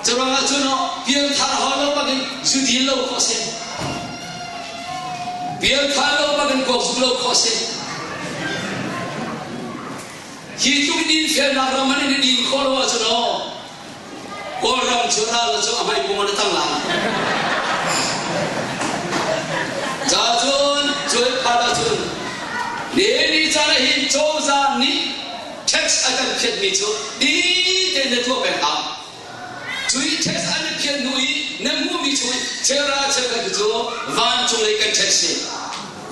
Curuang ah cun pianthar hau lo bak in zu din lo khawh si. Pianthar lo bak in kuak zuk lo khawh si. Hi tluk din felnak ram an in din khawh lo ahcun aw Kawlram cu ral cu a hmai pung an tang lai. Ca cun cuai phat ahcun ni ni caan ah hin cozah nih tax a kan phiatmi cu di tein na tuah peng hau. Cui tax an i phiat hnu i na hmuhmi chung i cheuhra cheukhat cu vancung lei kan tax si.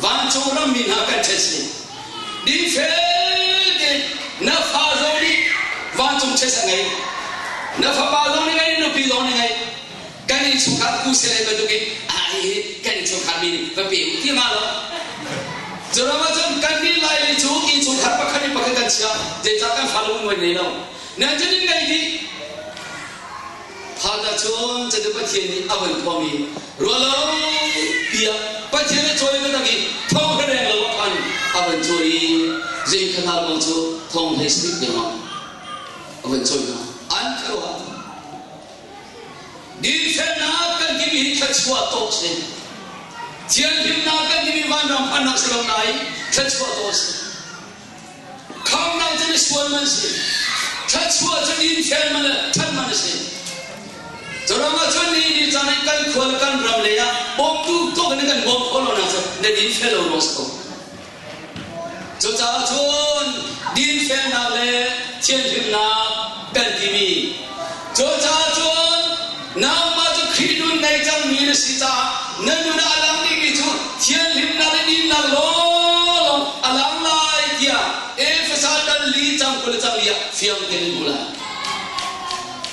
Vancung rammi hna kan tax si. Dingfel tein na fa zong nih vancung tax a ngei. Na fapa zong nih ngei, nupi zong nih ngei. Kan innchungkhar pu sele bantukin ah hi kan innchungkhar mi nih va pe u ti ma lo. Cu ram ah cun kan nih lai le cu innchungkhar pakhat in pakhat kan chia. Zeicah kan fa lung ngoi nei lo. Nan cun in ngei dih. Phan ahcun cucu Pathian nih a von tuahmi ruahlo tiah Pathian a cawi taktak i thong reng lo ah khan a von cawi i zei kha hna bang cu thong hlei sarih lengmang a von cawi hna. An khuaruah. Dinfelnak kan timi hi thluachuah tawk si. Thianhlimnak kan timi vanram phannak si lo nain thluachuah tawk si. Khamnak cu misual man si. Thluachuah cu dinfel man le ṭhat man a si. Curuang ah cun ni ni caan in kan khua le kan ram lei ah bawmtu tuk in kan bawm khawh lo nak cu na dinfel lo ruang si ko. Cucaah cun dinfelnak le thianhlimnak kan timi cucaah cun nangmah cu Khrih nun nei cangmi na si caah na nun ah a lang dingmi cu thianhlimnak le dinnak lawnglawng a lang lai tiah Efesa dal li cang 20 le cang li ah fiang tein hmu lai.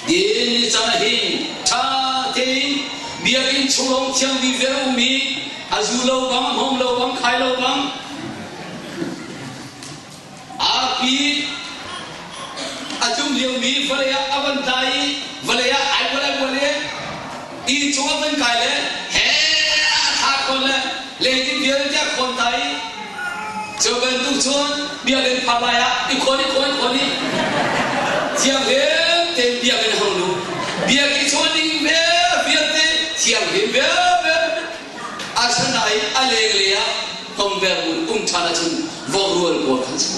Din ni caan ah hin ṭha tein biakinn chung lawng thiangmi ver a um i a zu lo bang, hmawm lo bang, khai lo bang, arpi a tlum liomi vawlei ah a van tla i vawlei ah ai bual ai bual i inn cung a van kai le he a thla khawn le lengin vialte a khawn ta i cu bantuk cun biakinn phar lai ah i khawn i khawn i khawn i thianghlim tein biakinn a hung lu biakinn chung ding vialte thianghlim vialte asinain a lenglei ah hnawmber mun um ṭhan ahcun vok rual pawl khan si.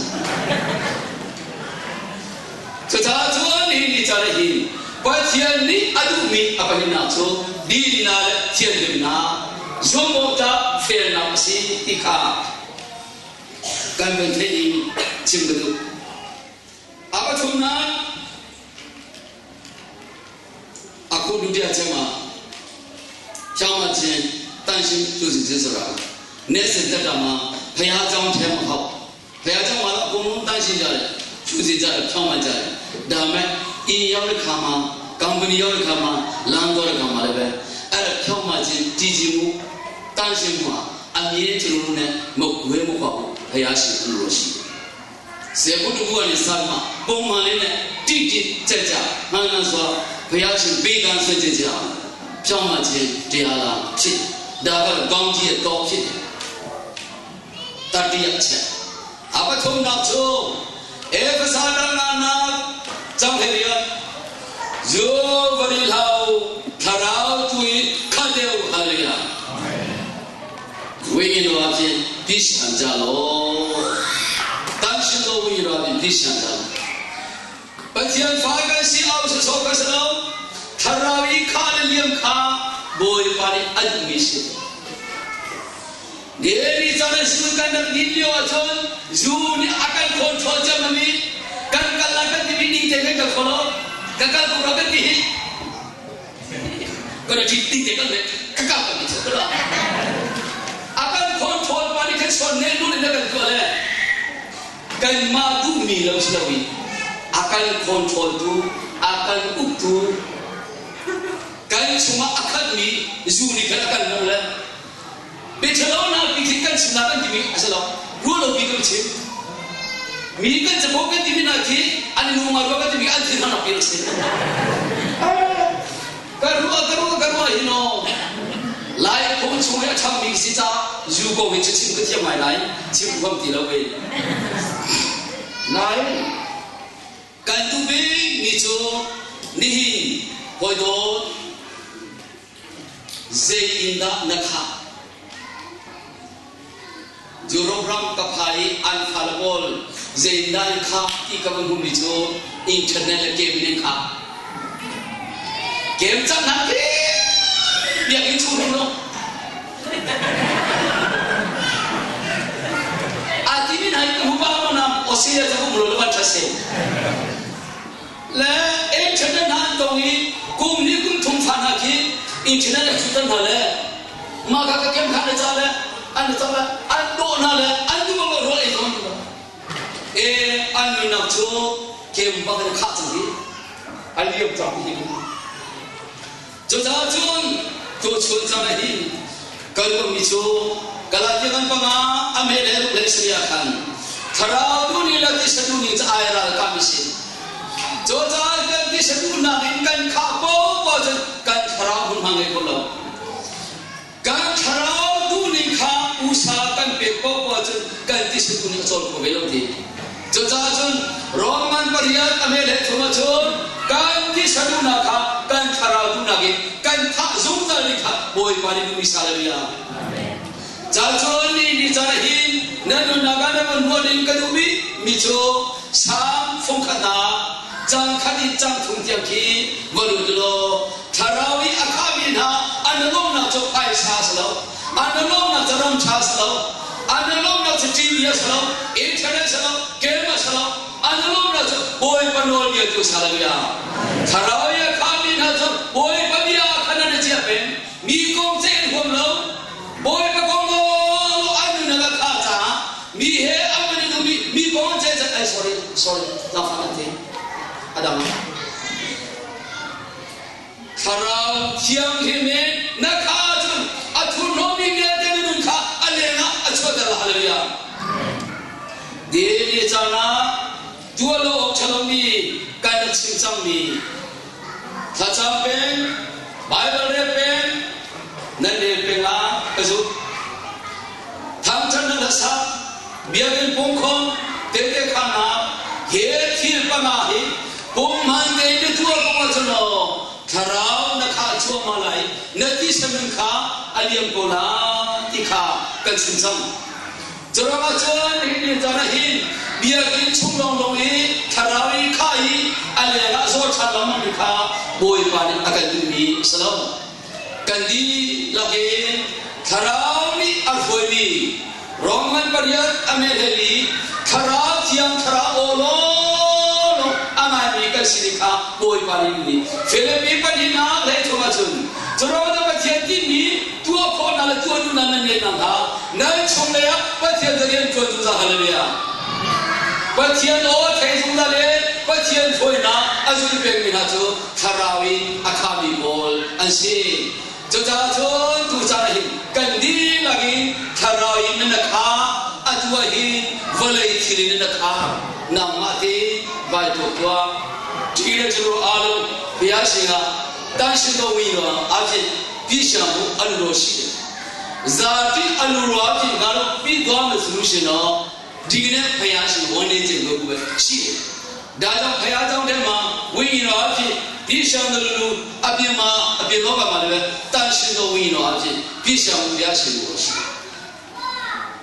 Cucaah cun hi ni caan ah hin Pathian nih a duhmi a pahnihnak cu dinnak le thianhlimnak, zumhawktlak felnak a si ti kha kan van theih i chim ka duh. A pathumnak အခုဒုတိယချက်မှာကျောင်းမချင်းတန်ရှင်းသူစီခြင်းဆိုတာနေ့စဉ်တက်တာမှာဘုရားကျောင်းထဲမှာဟုတ်ဘုရားကျောင်းမှာတော့အကုန်လုံးတန်ရှင်းကြတယ်သူစီကြတယ်ဖြောင်းမှကြတယ်ဒါမဲ့အင်းရောက်တဲ့ခါမှာကမ်ပဏီရောက်တဲ့ခါမှာလမ်းသွားတဲ့ခါမှာလည်းပဲအဲ့ဒါဖြောင်းမှချင်းတည်ကြည်မှုတန်ရှင်းမှုဟာအမြဲကျွန်တော်တို့နဲ့မကွဲမခွာဘူးဘုရားရှင်အလိုရှိတယ် ဇေဘုတကူကနေစမှပုံမှန်လေးနဲ့တိတိကျကျမှန်မှန်စွာဘုရားရှင်ပေးကမ်းဆွေးကြကြဖြောင်းမှခြင်းတရားလားဖြစ်ဒါကကောင်းကြီးရဲ့တော်ဖြစ်တယ်တတိယချက်အပထုံနောက်ချိုဧဖစာဒနာနာကြောင့်ဟေရဇိုဝရီလောထရောကျွေခတ်တဲ့ဟာလေယာဝိညာဉ်တော်အဖြစ်ပြည့်စုံကြလောတန်ရှင်တော်ဝိညာဉ်တော်အဖြစ်ပြည့်စုံကြလောပချင်ဖာကစီအောင်ဆောကစလောထရာဝီခါလျံခါဘိုယပါရီအဒမီရှိဒီရီဇာနစုကန်ဒဒီလျောချွန်ဇူနီအကန်ခွန်ချောချမမီကန်ကလာကန်ဒီမီဒီတေကခေါလောကကကူရကတိ ကရချီတိတေကလေကကကမီချကလာအကန်ခွန်ထောပါဒီခဆောနေလူနေကကလေကန်မာဒူမီလောစလဝီအကန်ခွန်ထောတူအကန်ဥတူကန်ချူမအခတ်မီဇူနီခကန်မလဲဘေချလောနာပိခိကန်ချနာကန်တိမီအစလောရူလောပိကချေမီကန်ချဘောကန်တိမီနာခိအန်နူမာရောကန်တိမီအန်သီနာပိစေ ကရူကရူကရူဟိနောlai phung chung hi a ṭhangmi si ca zu ko hi cu chim ka thiam ngai lai chim huam ti lo ve nain kan duh bikmi cu nihin Hawi dawt, zei in dah na khah? Europe ram ka phai i an fale pawl zei in dah an khah ti ka va hmuhmi cu internet le game in an khah. Game cang hna khi biakinn chung hrim lo. A timi hna hi ka hmu pa mo nam Australia ca um lo le van ṭha se. Le internet hna an tong i kum ni kum thum fa hna khi internet an chutan hna le mah ka ka kem kha na ca le an ca le an dawh hna le an duh lo rual ei zong e an nunnak cu kem bak in khah cang hi an liam cang hi. Cucaah cun tuchun caan ah hin kan ruahmi cu Galatia ngan panga a me le ruk le sari ah khan thlarau duhning le tisa duhning cu ai ralkahmi si. Cucaah kan tisa duhnak in kan khah poah cun kan thlarau hmunhma ngei kho lo. Kan thlarau duhning kha usa kan pek poah cun kan tisa duhning a cawl kho ve lo ti. Cucaah cun Roman pariat a me le thum ahcun kan tisa duhnak kha kan thlarau duhnak in kan thah zungzal ding kha Bawipa nih duhmi sa le bia. Ca cun ni ni caan ah hin nan nunnak ah nan van ruah ding ka duhmi mi cu Salm fungkhatnak cang khat in cang thum tiang khi va lut law thlarau i a khahmi hna an lawmnak cu phaisa a si lo, an lawmnak cu ram ṭha a si lo, an lawmnak cu TV a si lo, internet a si lo, game a si lo, an lawmnak cu Bawipa nawlbia tu sa lo ya. Thlarau i a khahmi hna cu Bawipa bia khan an i ciah peng, mi kong ceih an huam lo, Bawipa kong law an nunnak a khah caah mi he an van i duh mi mi kong an ceih ai sorry sorry zaangfah an ti a dang. Thlarau Thianghlim in na kha ahcun a thurhnawmmi vialte minung kha a lengah a chuahter la. Hallelujah. Daily caan ah tuah lo awk ṭhalomi kan rak chim cangmi thlacam peng, Bible rel peng, nan rel peng ah ka zumh. Thangṭhatnak hlasa, biakinn pungkhawm, tehte khaannak he thil panga hi pumhman tein na tuah ko ahcun aw thlarau na khah cuahmah lai, na tisa nun kha a liam ko la ti kha kan chim cang. Curuangah cun hi ni caan ah hin biakinn chung lawnglawng i thlarau i khah i a lengah zaw ṭhan lengmang mi kha Bawipa nih a kan duhmi a si lo. Kan dihlak in Thlarau nih a hruaimi Roman pariat a mehlel i Thlarau Thiang Thlarau aw lawlaw a ngaimi kan si ding kha Bawipa nih nih Filipi pahnihnak 13 ahcun curuangah Pathian timi tuah khawhnak le tuah duhnak nan ngeih nakhnga nan chunglei ah Pathian rian ṭuan zungzal. Hallelujah. Pathian aw thei zungzal i Pathian hruainak a zul pengmi hna cu thlarau in a khami pawl an si. Cucaah cun tucaan ah hin kan dihlak in thlarau in na kha atu ah hin vawlei thil in na kha nangmah te vai tuak tuah ṭi le cu alo bia singa tan sin ko wi no a phi pi siang bu alu ro si za ti alu ro a phi ga lo pi dwa me solution no ဒီကနေ့ဖယားရှင်ဝန်နေခြင်းလို့ပဲရှိတယ်။ဒါကြောင့်ဖယားကြောင့်ထဲမှာဝိညာဉ်တော်အဖြစ်ပြည့်ရှံတယ်လို့အပြင်မှာအပြင်လောကမှာလည်းတန်ရှင်တော်ဝိညာဉ်တော်အဖြစ်ပြည့်ရှံမှုရရှိလို့ရှိတယ်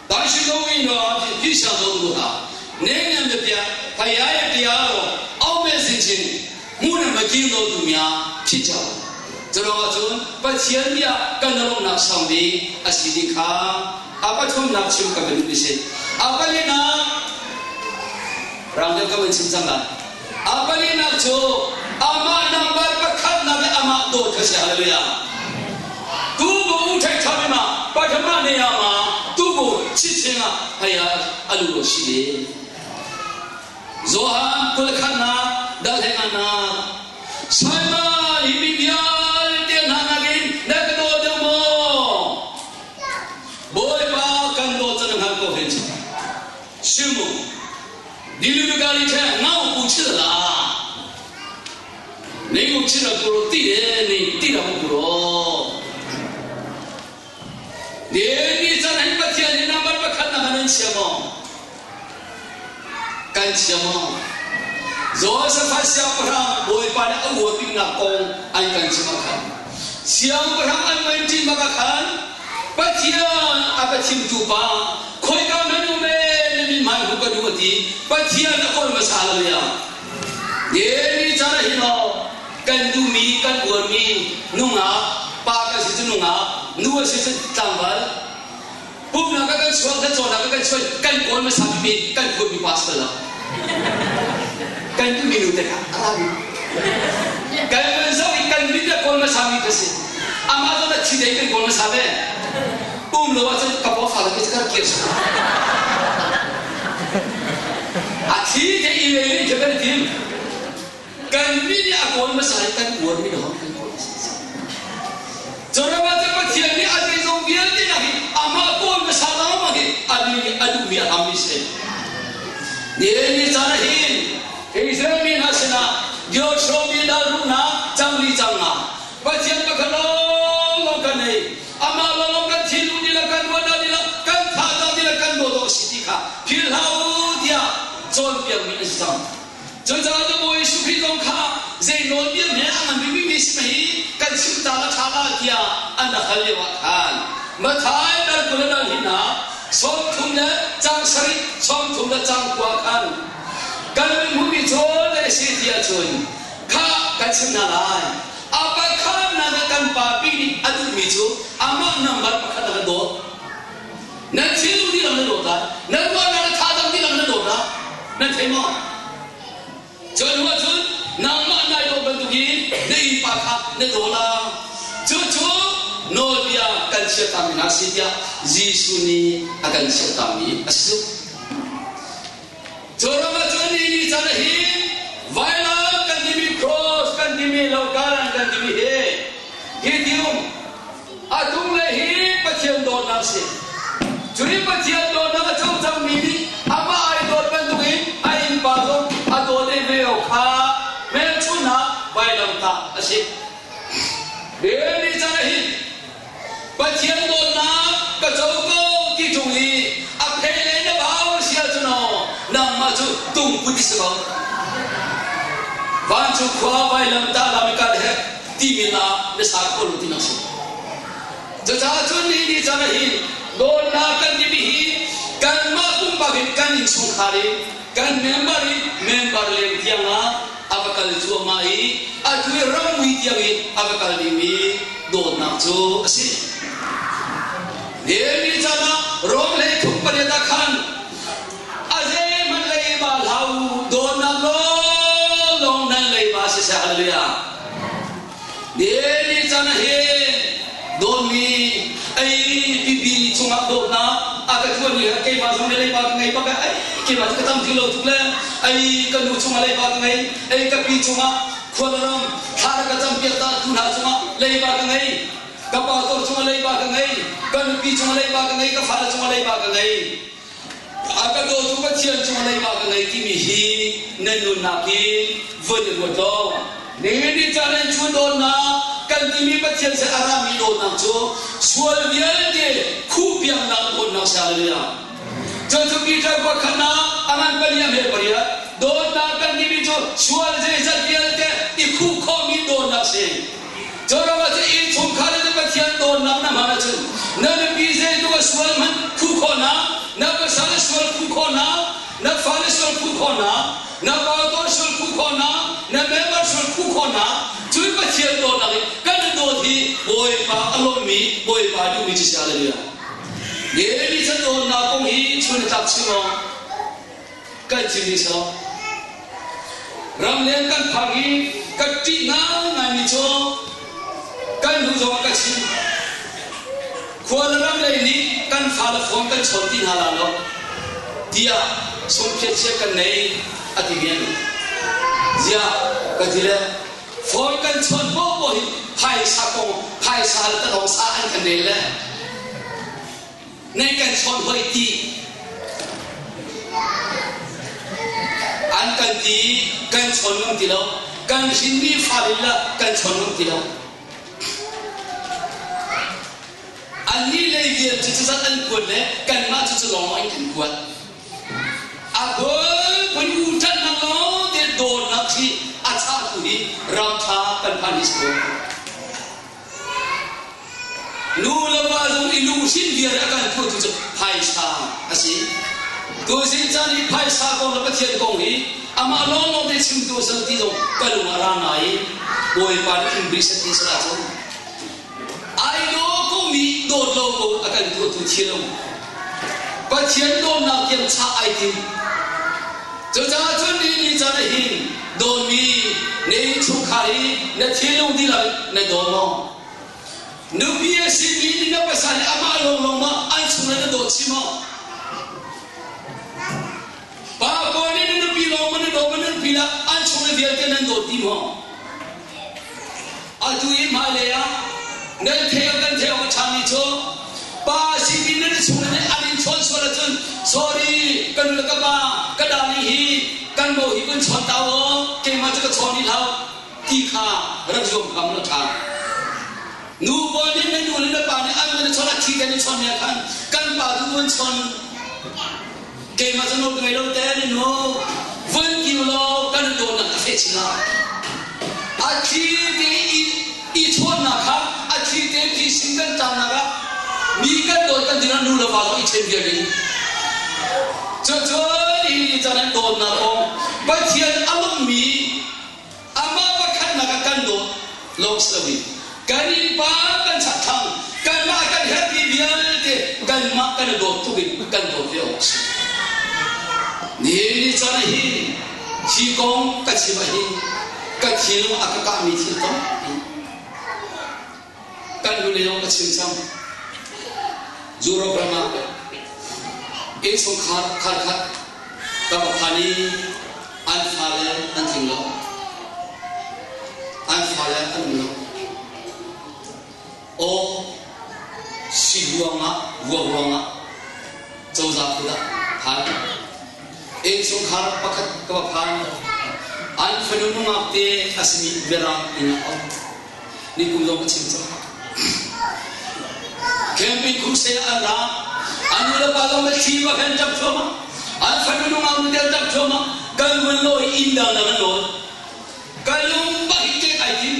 ။တန်ရှင်တော်ဝိညာဉ်တော်အဖြစ်ပြည့်ရှံတော်သူဟာနေနေမြပြဖယားရဲ့တရားတော်အောက်မဲ့စေခြင်းမှုနဲ့မကင်းသောသူများဖြစ်ကြပါကျွန်တော်ကကျွန်ပချင်မြကနလုံးနာဆောင်ပြီးအစီဒီခါ အပထုံnak chim ka ben mi si apalina rang deuh ka van chim cang lai apalina cu amah number pakhat nak le amah dawt kha si. Hallelujah. Tu bu u thai thami ma pathama ne ya ma tu bu chi chinga haya alu ro si le Johan 21 na dal he na Saima hi mi vialte hna nakin na ka daw deuh maw? Bawipa kan dawt can hngal ko hen simu dilu gari the ngau pu chil la nei u chila puro ti e nei ti ra puro de ni chan hen Pathian hi number pakhat na kan chia mo kan chia mo Joseph siangpahrang Bawipa nih a uar biknak kong an kan chim ah khan siangpahrang an mei ṭin bak ah khan Pathian a ka thimtu pa khoika nan um ee na min hmai hu ka duh a ti. Pathian a kawl hmasa lo ya. Ni caan ah hin aw kan duhmi kan uarmi nungak pa kan si cu nungak nu a si cu tlangval pumnak ah kan chuak kan cawnnak ah kan chuak kan kawl hmasa pipi kan phurmi pa si lo kan duhmi nu te kha a ra kan van zoh i kan mit le kawl hmasa mi ka si amah zong a thi dei kan kawl hmasa ve um lo ahcun ka paw fa ke ka kir a thi te i le le kan tim kan mi nih a kawl hmasa i kan uar mi hong kan kawl hmasa. Cu ruangah cu Pathian nih a zeizong vialte nak hi amah kawl hmasa lawngmang hi a mi nih a duhmi a hammi si. Ni ni caan ah hin Israel mi hna sinah Joshua mi dal ruhnak cang li cang nga Pathian pakhat lawng kan nei. Amah lawng kan thinlung dihlak kan ruahnak dihlak kan thazaang dihlak kan dawt awk a si ti kha philh hlah u tiah cawnpiakmi an si cang. Cucaah cu Bawi Jesuh Khrih zong kha zei nawlbia hme a ngan bikmi si hi kan chim ta la ṭha la tiah an rak hal lio ah khan Matthai dal 20 le dal hihnak 30 le cang sarih 30 le cang kua khan kan min hmuhmi cawl le si ti ahcun kha kan chim hna lai. A pakhatnak ah kan pa pi nih a duhmi cu amah nambar pakhat a kan dawt. Nan thinlung dihlak nan dawt lai. Nan ruahnak le thazaang dihlak nan dawt lai. Nan thei maw? Cun hnu ahcun nangmah nai dawh bantukin na innpa kha na daw la. Cucu nawlbia kan chiatami hna si tiah Jesuh nih a kan chiatami a si. Cu ram ah cun ni ni caan ah hin vailam kan timi cross kan timi lokaran kan timi hi hi tium a tung le hi Pathian dawtnak si. Cu hi Pathian dawtnak a co cangmi nih amah ai dawt bantukin a innpa zong a dawt ve o kha hmelchunhnak vailamtah a si. Ni caan ah hin Pathian dawtnak ka co ko ti ṭung i a phei le na bau si ahcun aw nangmah cu tungput i si ko. Vancung khua vailamtah lam i kal he timi la na sa kho lo ti nak si. Cucaah cun ni ni caan ah hin dawtnak kan timi hi kanmah pumpak in kan innchungkhar in kan member in member leng tiang ah a va kal cuahmah i atu i ramui tiang in a va kal dingmi dawtnak cu a si. Ni caan ah Rom lei thum pariat ah khan a zeihmanh leiba hlah u dawtnak lawnglawng nan leiba siseh hallelujah. Ni caan ah hin dawtmi ei pipi chungah dawtnak a ka tuan i keimah zong nih leiba ka ngei bak ai keimah cu ka tam ti lo tuk le ei ka nu chungah leiba ka ngei ei ka pi chungah khualram thla ka cam piak ta tu hna chungah leiba ka ngei ka pa tor chungah leiba ka ngei ka nupi chungah leiba ka ngei ka fale chungah leiba ka ngei A ka dawtu Pathian cung leiba ka ngei timi hi nan nunnak in vun i ruat law nihin caan in cu dawtnak kan timi Pathian sin a rami dawtnak cu sual vialte khuhpiaknak dawtnak si hallelujah. Cun cu Peter khua khat ah a ngan pali a hme pariat dawtnak kan timi cu sual zeizat vialte i khuh khawhmi dawtnak si. Cu ram ah cun innchungkhar in Pathian dawtnak na hman ahcun na nupi zeitluk a sual hmanh khuh khawhnak, na pasal a sual khuh khawhnak, na fale sual khuh khawhnak, na pastor sual khuh khawhnak, na member sual khuh khawhnak, cu Pathian dawtnak in kan i dawt hi Bawipa a lawmmi, Bawipa duhmi cu si hallelujah. Ni chan dawtnak kong hi chun a tlak chim awk kan chim ni sawh. Ramleng kan phak i ka ṭih ngaingaimi cu kan hnu zongah ka chim. Khua le ram lei nih kan fale phone kan chawn ti hna la lo tiah sungphiat kan nei a ti mi an ziah ka ti le phone kan chawn poah hi phaisa kong phaisa le talong sa an kan rel le Nan kan chawn hoi ti an kan ti kan chawn ngam ti lo kan hrinmi fa lila kan chawn ngam ti lo annih lei vial cu cuzat an kuat le kanmah cu cu lawng in kan kuat a phun u ṭanhnak lawng te dawtnak hi a chahtu hi ram ṭha kan phan hi si ko. Nu le va zong i lunghrinh vial a kan tuahtu cu phaisa a si. Tuzing caan i phaisa kong le Pathian kong hi amah lawnglawng te chimtu a si ti zong ka lung a ra ngai. Bawipa nih in bih ti sal ahcun ai daw komi dawt lo ko a kan tuahtu thil um. Pathian dawtnak tiang chah ai tim. Cucaah cun ni ni caan ah hin dawtmi na innchungkhar i na thinlung dihlak na daw maw? Nupi a simi nih na pasal nih amah lawnglawng maw an chung na dawt chih maw? Pa pawl nih na nupi lawng maw na daw maw na nupi lah an chung le vialte nan dawt dih maw? Atu i hmailei ah nan thei awk kan thei awk a ṭhami cu pa simi nan chung le an in chawn sual ahcun sorry ka nu le ka pa ka darling hi kan mo hi kun chawn ta aw keimah cu ka chawn rih hlah ti kha rak zuam hram la ṭha. Nu pawl nih na nu le na pa nih an van i chawn a thi te ni chawn ne khan kan pa tu vun chawn keimah cu nawl ka ngei lo te ni nu vun kiu law kan dawtnak a feh chin lai. A thi te i i chawnnak kha a thi te phisin kan ṭamnak ah mi kan dawt kan dingah nu le va zong i ṭhen vial ding. Cucun hi ni caan an dawtnak kong Pathian a lawmhmi Amah pakhatnak ah kan dawt lawng si loin kan innpa kan chakthlang kanmah kan herhmi vialte kanmah kan i dawt tuk in kan dawt ve awk a si. Nihin ni caan ah hin hi kong ka chim ah hin ka thinlung a ka kahmi thil tampi kan hnulei zong ka chim cang. Europe ram ah innchungkhar kharkhat ka va phan i an fale an tling lo. An fale an um lo. Aw si ruangah ruang ruangah cozah phu dah phan. Innchungkhar pakhat ka va phan. An fanu nungak te a simi Mirang inn ah a um. Nikum zong ka chim cang. Camping crusade an ra. An nu le pa zong thli ba khan tap thluahmah. An fanu nungak nu tel tap thluahmah. Kan vun lawi inn dang dang an lawi. Kan lung bak hi tek ai tim.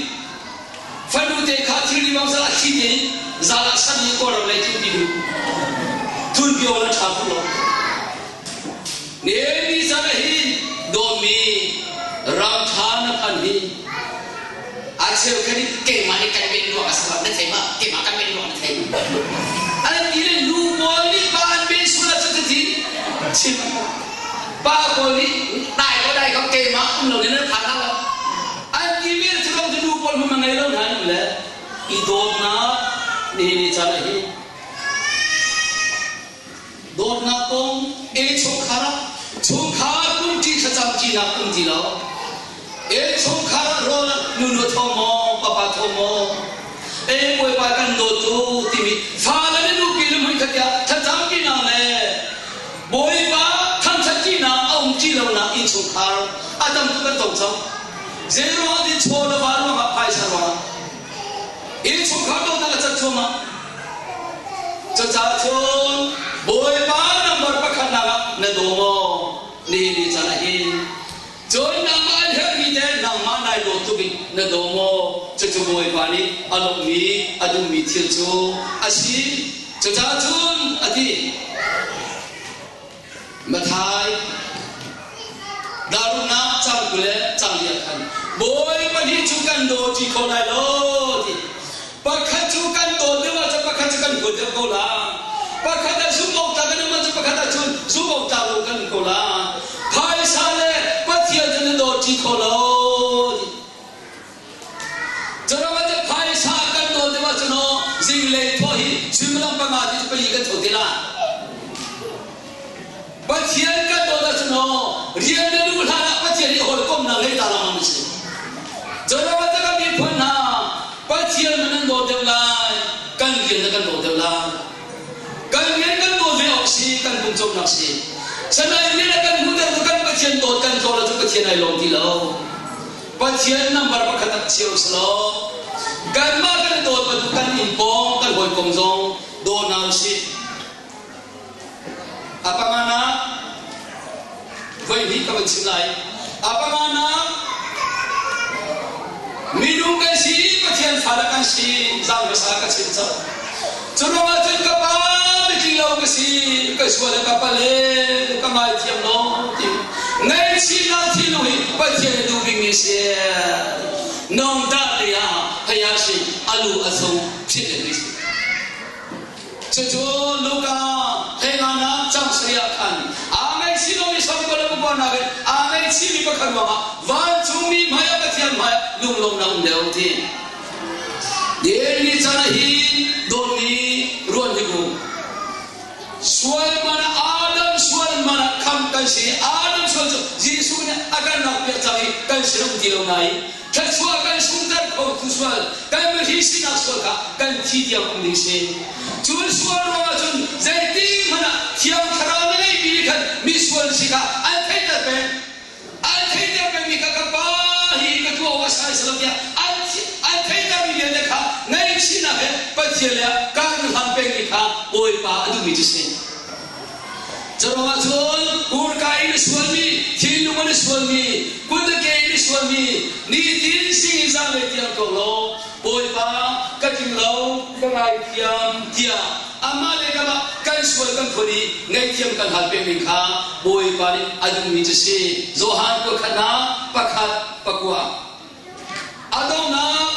Fanu te kha thilri bang sala thli te in zala san ni kawlram lei thil ti du. Thun pio la tha tuk lo. Ne mi zan hin dawmi ram tha na phan hi A cheu kha nih keimah nih kan ben ruang a si na thei ma? Keimah kan ben ruang na thei. An ti le nu pawl nih pa an ben sual ahcun cuti chim. Pa pawl nih dai ko dai ko keimah um lo in an phan lo. An ti mi cu ro cu nu pawl hmun ngei lo hna an le i dawtnak nihin ni caan ah hi Dawtnak kong innchungkhar ah chungkhar pumṭi thlacam ṭinak um ti lo. Innchungkhar ah rawl nunu tho maw, papa tho maw, e Bawipa kan dawt u timi fale le nupi le hmuikhat tiah thlacam ṭinak le Bawipa thangṭhat ṭinak a um ṭi lonak innchungkhar a tam tuk kan tong cang. Zeiruang ah chaw le va ruangah phaisa ruangah Innchungkhar dawtnak a cat thluahmah. Cucaah cun Bawipa nambar pakhatnak ah na daw maw? Nihin ni caan ah hin cun nangmah an herhmi te nangmah nai dawt tuk in na daw maw? Cucu Bawipa nih a lawmhmi a duhmi thil cu a si. Cucaah cun a ti. Matthai daruknak cang 20 le cang li ah khan Bawipa nih cu kan daw ṭi kho lai lo ti pakhat cu kan dawt deuh ahcun pakhat cu kan huat deuh ko la pakhat ah zumh awk tlak kan um ahcun pakhat ah cun zumh awk tlak lo kan um ko la phaisa le Pathian cu na daw ṭi kho lo ti Curuangah cu phaisa kan dawl deuh ahcun aw zinglei thawh hi suimilam panga ti cu pali kan tho te la. Pathian kan dawt ahcun aw rian na luh hlan ah Pathian i hawikomnak ngei ta lengmang na si. Curuangah cu kan miphun hna Pathian man nan dawt deuh lai, kan rian na kan dawt deuh lai. Kan rian kan dawt ve awk si, kan pumcawmnak si. Sanai rian a kan hmuhter tu kan Pathian dawt kan tlawl ahcun Pathian ai lawm ti lo. Pathian nambar pakhat ah chia usalaw kanmah kan dawt bantuk kan inn pawng kan hawikom zong daw hna usih. A panganak voi hnih ka van chim lai. A panganak minung kan si Pathian fale kan si zang hmasa ka chim cang. Cu ruangah cun ka pa mitling lo ka si, ka sual le ka pale ka ngaithiam lo ti. Ngaihchihnak thinlung hi Pathian nih duh bikmi a si. Nong dah te ah phaya si alu a thung phit le si. Cucu Luka hlenganak cang sari ah khan aa ngaihchih lomi sawm ko le pupuarnak in aa ngaihchihmi pakhat ruangah vancungmi hmaiah Pathian hmaiah lunglawmnak um deuh ti. Ni caan ah hi dawtmi ruan hi ku. Sual man ah Adam sual man ah kham kan si. Adam sual cu Jesuh nih a kan rak piak cang i kan sin um ti lo nain thluachuah kan sungter kho tu sual kan mihri sinak sual kha kan thi tiang um ding si. Cun sual ruangah cun zeiti hmanh ah Thiang Thlarau na ngeihmi nih khan mi sual si kha an theihter peng. An theihter pengmi kha ka pa hi ka tuah awk a sai si lo tiah an an theihtermi vialte kha ngaihchihnak he Pathian le kan hlam pengmi kha Bawipa a duhmi cu si. Curuangah cun hmurka in a sualmi, thinlung in a sualmi, kut le ke in a sualmi, nitin sing in zaanglei tiang ko law Bawipa ka tling lo, ka ngaithiam tiah amah le kamah kan sual kan phun i ngaihthiam kan hal pekmi kha Bawipa nih a duhmi cu si. Johan kuakhat hna pakhat pakua. A donghnak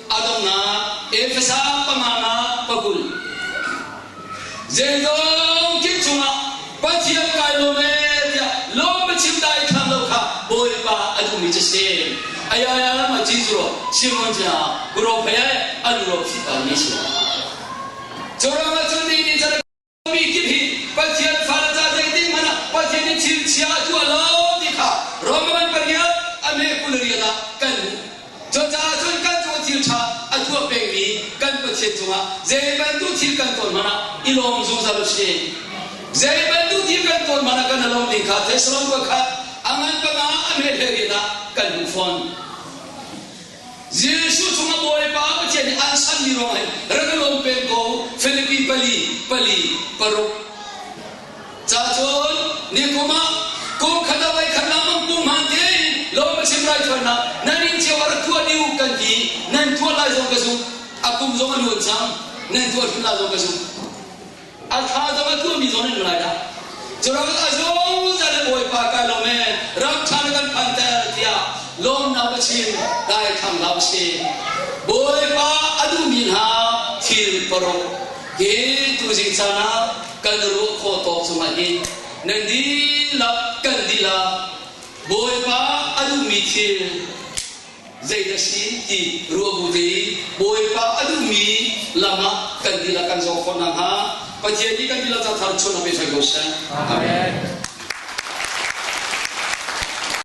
a donghnak Efesa pangana pakul. Zeizong kip cungah Pathian kai lawm e tiah lawm chim dai thlam lo kha Bawipa a duhmi cu si. Ayaya lam a ci zuro Simon cia guro phei ai an ro phi pa ni si. Curuangah cun ni ni can mi kip hi Pathian fale ca zeitin hmanh ah Pathian nih thil chia a tuah lo ti kha Roman pariat a me 28 ah kan hmuh. Cucaah cun kan cung thil ṭha a tuah pengmi kan Pathian cungah zei bantuk thil kan ton hmanh ah i lawm zungzal u sih. Zei bantuk thil kan ton hmanh ah kan i lawm ding kha Thessalon pakhat a ngan panga a me 18 ah kan hmuh fawn. Jesuh chungah Bawipa Pathian nih an sanmi ruang hin rak i lawm peng ko Filipi pali pali paruk ca cun nikum ah kum khat ah voi khat lamang pum hman tein lawm a chim raithawinak nan inn cio ah rak tuah dih u kan ti nan tuah lai zong ka zumh a kum zong a luan cang nan tuah hrim lai zong ka zumh A thla zong a tuahmi zong nan lai dah. Curam a zungzal in Bawipa kai lawm e, ram ṭha na kan phanter tiah lawmnak a chim dai thang hlah usih. Bawipa a duhmi hna thil paruk hi tuzing caan ah kan ruah khawh tawk cungah hin nan dihlak kan dihlak Bawipa a duhmi thil zeidah si ti ruah bu te i Bawipa a duhmi lam ah kan dihlak kan zawh khawh nakhnga Pathian nih kan dihlak ca thar chuan a pe ko seh. Amen.